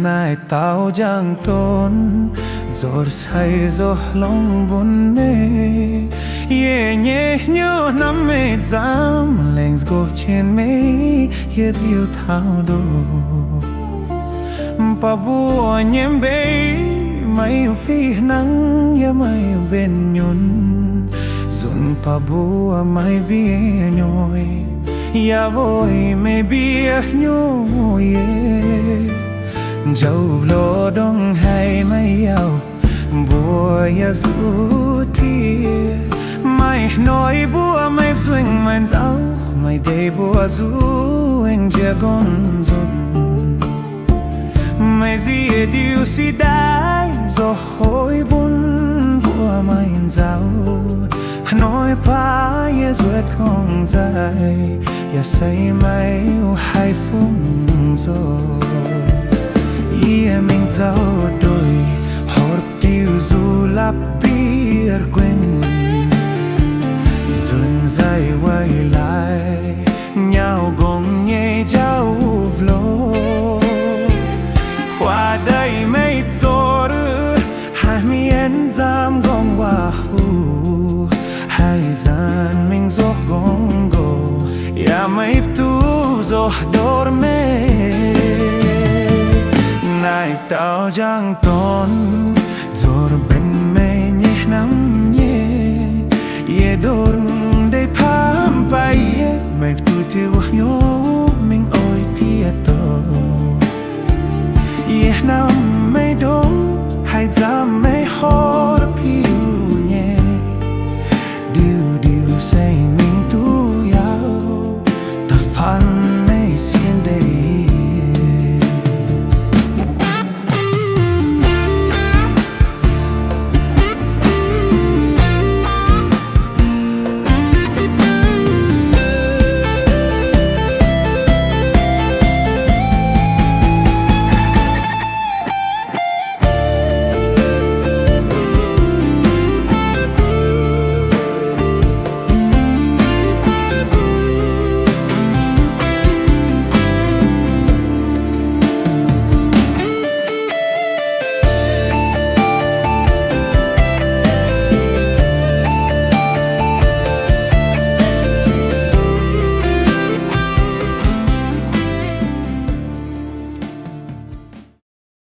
Naaiv dauh njang-donx nzuonx sai nzoih longx bun meih. Yie nyei hnyouv hnamv meih nzamv, laengz gox jienv meih yietc liuz taux ndoh. Mv baac mbuo nyei mbeix, meih fih hnangv yaac meih benx nyunc. Nzunc baac mbuo meih mbienx nyuoic, yaac mbuox meih mbienx nyuoic. Njau-lorh ndongc haaix meih yaac, mbuo yaac zuqc tiev. Meih hnoi mbuo meih zuangx meih nzauh, meih deix mbuo zuqc wengh njiec gorngv nzunc. Meih nziex diuh siqv daaih nzoih hoiv bun mbuo meih nzauh. Hnoi baac yie nzuotc gorngv nzaaih, yaac se meih haih fungc nzoih. Yie mingh nzauh ndoih, horpc diuh nzuqc la'bietv guenv. Nzunc nzaic weic laaix nyauv nqongh nyei jauv-louc. Huaax daaih meih zoux, haiz mienh nzamv nqongh waac-huc. Haiz zanc mingh nzoih nqongh nqox, yaac meih duqv nzoih ndortv meih. Naaiv dauh njang-donx nzuonx benx meih nyei hnamv nyei. Yie ndortv deix paamv baaix yie, meih duqv tiev wuov hnyouv mingh oix diex douc. Yie hnamv meih ndongc haaix nzamv meih horpc hiuv nyei. Diuh diuh se mingh duqv yaac da'faanh